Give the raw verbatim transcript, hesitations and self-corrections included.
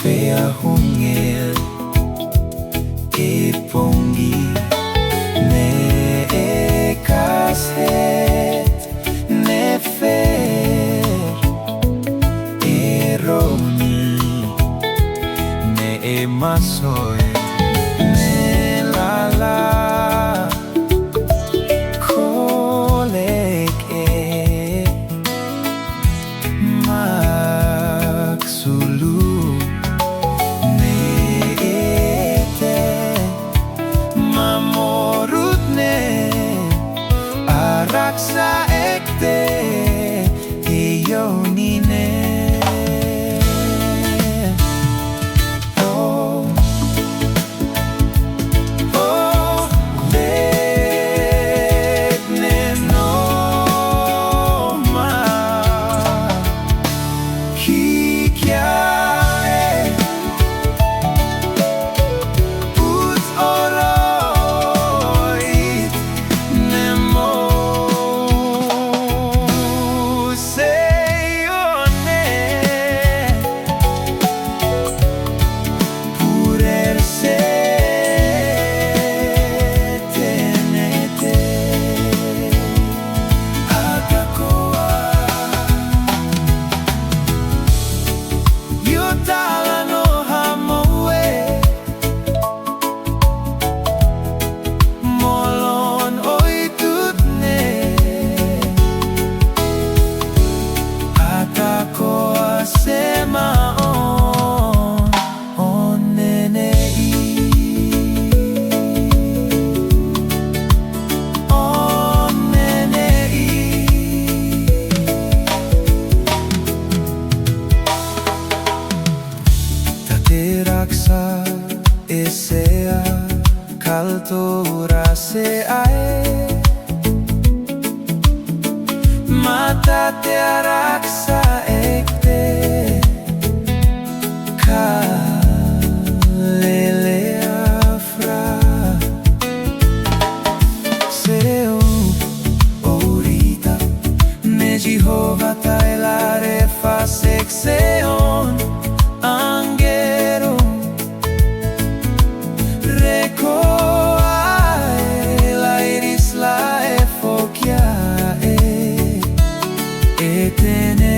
Pea hungel e pongi, ne'e kas het ne fer, e roni ne'e masoe ne lala. Kolek e mak sulu, ne'e te mamorut ne araksa ek te e yo ni ne. Oh, oh, dek ne no ma ki kia e ut oro i ne mo se yo ne. Puder se tenete. Atakoa. Yo tala no hamoue. Molon oitut ne. Atakoa sema on, on nene i. On nene i. Tateraksa e sea kaltura se ae. Mata te araksa ekte kalele afra. Seon orita ne Jehova tailare fasek seon angero. Rekoa e lairis la e fokia e. E tene